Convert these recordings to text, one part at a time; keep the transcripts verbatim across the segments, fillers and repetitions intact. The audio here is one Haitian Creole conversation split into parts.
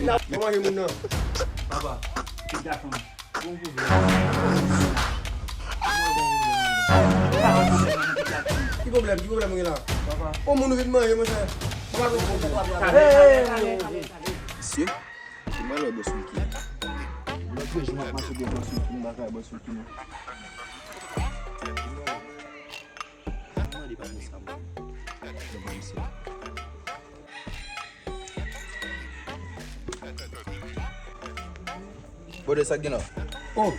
Yo manje moun nan. Papa, ti gason. Ki pwoblèm? Ki pwoblèm ou gen la? Papa. Yon moun ou vin manje, monchè. Papa, Mesye, se mwen lè bòs Wilky. Lòt jou m ap mache de bòs Wilky, m pa ka bòs Wilky non. Mwen mande pa bòs la, mwen. Mwen pa misye. Bòdè, sa k gen la? Oh,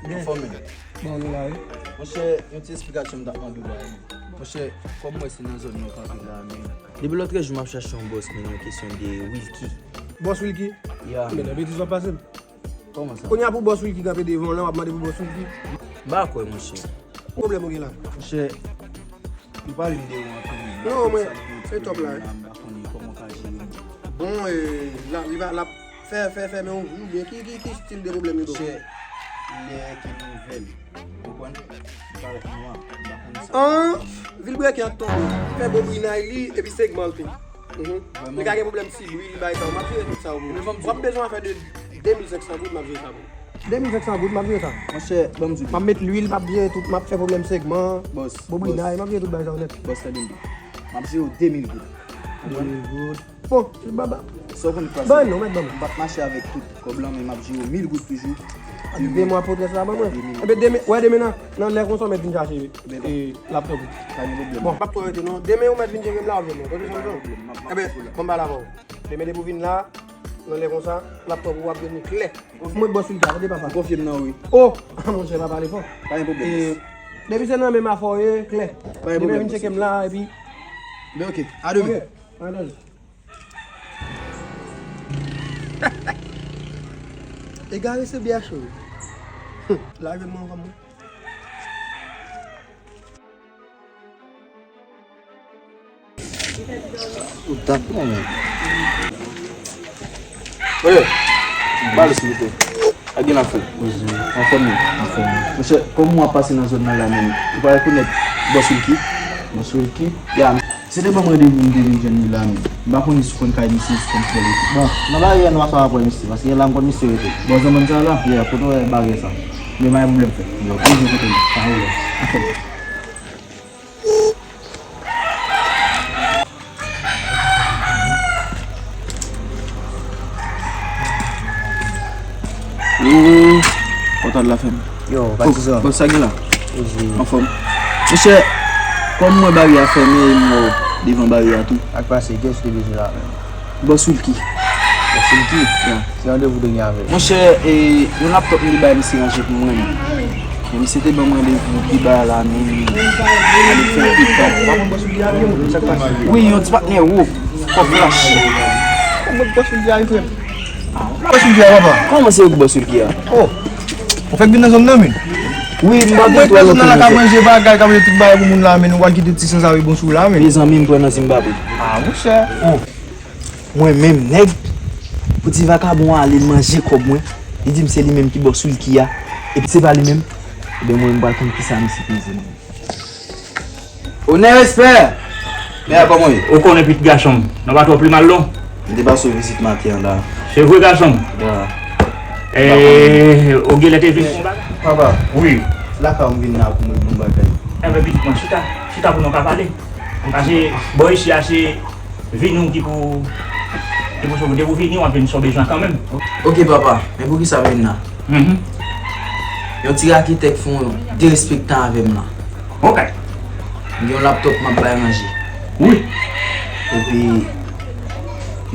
anfòm wi. Bon, nou la wi. Monchè, yon ti esplikasyon m t ap mande w la wi. Monchè, kòm mwen se nan zòn nan w kanpe la, men depi lòtrejou m ap chache yon bòs, men nan kesyon de Wilky. Bòs Wilky? Ya. Men nan betiz w ap pase m. Kòman sa? Kounye a pou bòs Wilky kanpe devan w la, w ap mande pou bòs Wilky? M pa kwè, monchè. Pwoblèm ou gen la? Monchè, li pale m de ou anpil. Non, mwen, se top la, wi. M pa konnen kòman w ka jere m. Bon, e, la, li va, l ap fè, fè, fè, men ou, ou byen, ki, ki, ki stil de pwoblèm li ba w? Monchè, lè gen nouvèl, ou konprann? Li parèt nwa, m pa konn sa. An, vilbreken ap tonbe, fè bobrinay li, epi segmante. Mhm. Li ka gen pwoblèm si lwil, bagay sa yo. M ap jere tout sa pou ou. W ap bezwen afè de de mil senk san goud, m ap jere sa pou ou. De mil senk san goud, m ap jere sa. Monchè, ban m di w. M ap met lwil, m ap jere tout, m ap fè pwoblèm segman, bòs, bobrinay, m ap jere tout bagay sa yo nèt. Bòs, tande m byen. M ap jere w de mil goud. De mil goud. Bon, baba. Sa w konn pase. Ban non, mèt ban mwen. M p ap mache avèk tout kòb lan, men m ap jere w mil goud toujou. De mwa pou tres la, ban mwen. Ebyen, demen, wè, demen nan, nan lè konsa, w mèt vin chache, e, laptop ou. Pa gen pwoblèm. Bon, m p ap twò rete non. Demen, ou mèt vin tcheke m la, ou vin non. Tande sa m di w? Ebyen, bon, m pale avè w. Demen, depi w vin la, nan lè konsa, laptop ou ap vin klè. Mwen bòs Wilky a, tande papa. Ou konfye m nan ou, wi. Oh! Monchè, pa pale fò. Pa gen pwoblèm. E, depi se nan menm afè w ye, klè. Pa gen pwoblèm. Demen vin tcheke m la, epi. Men oke, a demen. Oke, a demen. Egare se B H wi. Lage mwen ankò mwen. Ou tap non, men. Oye, bal silvouplè. A gen afè. Anfòm wi. Anfòm wi. Monchè, kòman w ap pase nan zòn nan la menm? Ou pa rekonèt bòs Wilky? Bòs Wilky? Ya. Se te ban m randevou m te vin jwenn li la menm. M pa konnen si w konn kay misye, si w konn fè l epi. Bon, nan baryè nwa sa w ap wè misye, paske la m konn misye rete. Bò zanmann sa la? Ya, kote w wè baryè sa? Men pa gen pwoblèm frè. Yo, toujou kote m. Pa gen pwoblèm. Anfòm. Yo, kontan la fèm. Yo, patizan. Bon, sa gen la? Anfòm. Monchè, kòm mwen baryè a fèmen, m wè w devan baryè a tou. Ak pase, kiyès ki te bezwen la menm? Bòs Wilky. Bòs Wilky? Ya. Ki randevou w te gen avè l? Monchè, e, yon laptop m te bay misye ranje pou mwen. Men misye te ban m randevou pi ba la, men ale fè pi tan. Wi, yon ti patnè wo. Kòb flash. Kòman bòs Wilky a, frè m? Bòs Wilky a, papa. Kòman se ou ki bòs Wilky a? Oh. Ou fèk vin nan zòn nan, men. Wi, m pa vin twò lontan. Mwen nan la ka manje bagay, ka manje tout bagay pou moun la, men nou pral kite ti sanzave bon sou la, men. Mezanmi, m pran nan si m pa pri. Ah, monchè. Oh. Mwen menm, nèg, pou ti vakabon ale manje kòb mwen, li di m se li menm ki bòs Wilky a, epi se pa li menm, ebyen mwen, m pral konn kisa misye peze menm. Onè, respè! Men a kòman w ye? Ou konnen pitit gason m, nou pa twò pi mal non. M te pase w vizit maten an la. Se vre gason m? Ya. E, ou genlè te vin pou yon bagay? Papa, wi, lakay ou m vin la pou mwen, pou yon bagay. Enben pitit mwen, chita, chita pou nou ka pale. Paske bò isi a se vini w ki pou, ki pou sove. Depi w vini, w ap vin sou bezwen kanmenm. Oke papa, men poukisa m vin la? Mhm. Yon ti raketè k fè yon derespektan avè m la. Oke. M gen yon laptop m ap bay ranje. Wi. Epi,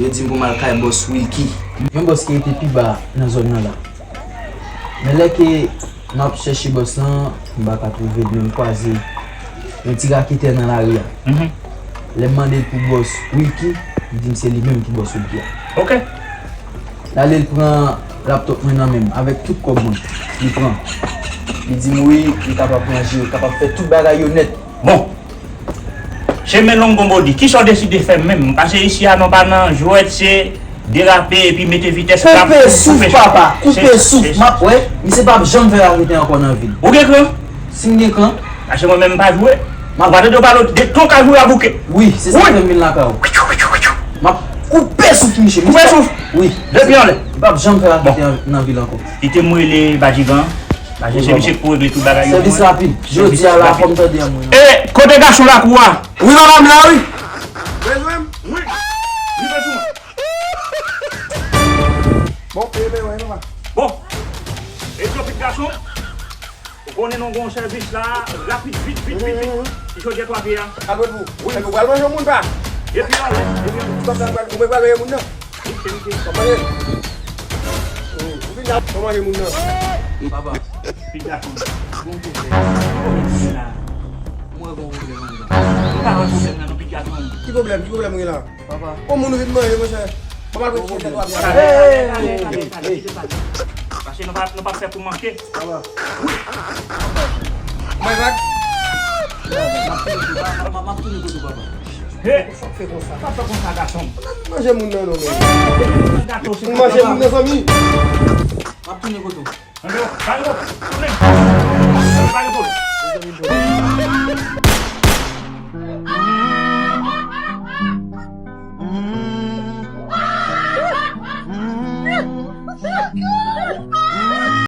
yo di m pou m al kay bòs Wilky. Yon bòs ki rete pi ba nan zòn nan la. Men lè ke m ap chèche bòs lan, m pa ka twouve l, men m kwaze yon ti raketè nan lari a. Mhm. Lè m mande l pou bòs Wilky, li di m se li menm ki bòs Wilky a. Oke. L ale, l pran laptop mwen nan men m, avèk tout kòb mwen, li pran. Li di m wi, li kapab ranje, li kapab fè tout bagay yo nèt. Bon. Chemen long gon bodi, kisa w deside fè menm? Paske isi a nou pa nan jwèt, se derape epi mete vitès. Koupe souf, papa, koupe souf. M ap wè, misye p ap janm fè raketè ankò nan vi l. Ou gen kran? Si m gen kran. Paske mwen menm m pa jwe. M ap tande w pale de ton ka jwe a bouke. Wi, se sa k fè m vin lakay ou. M ap koupe Koupe souf misye. Koupe souf. Wi. Depi anlè. Li p ap janm fè rakete nan vil ankò. Kite m rele Badjigan. Badjigan se misye ki pou regle tout bagay yo. Sèvis rapid. Jodi a la fò m tande an mwen. E kote gason lakou a? Wi, papa m la, wi. Bezwen m? Wi. Li bezwen. Bon, e, men, wè, papa. Bon. E, Jopit gason. Ou konnen nou gon sèvis la, rapid, vit, vit, vit, vit. Ki jodi a twa pye a? Al wè pou. Wi. Epi ou pral manje moun pa? Depi anlè, depi anlè. Ou pral, ou pral manje moun nan? Wi, se misye. Ou manje? Ou vin la, ou manje moun nan. Papa, piga konn. Gon pwoblèm. Gon pwoblèm la. Mwen gon pwoblèm anndan. Ou pa wè pwoblèm nan, non, piga konn. Ki pwoblèm? Ki pwoblèm ou gen la? Papa. Bon, moun ou vin manje, monchè. Papa, pou kite tèt w ap. Hey, hey, hey, hey. Paske nou pa, nou pa fè pou manke. Papa. Mwen vag. M ap tounen kote w, papa. Hey. Sa fè konsa. Sa fè konsa, gason. Manje moun nan, non, men. Gato, se manje moun nan, zanmi. M ap tounen kote w.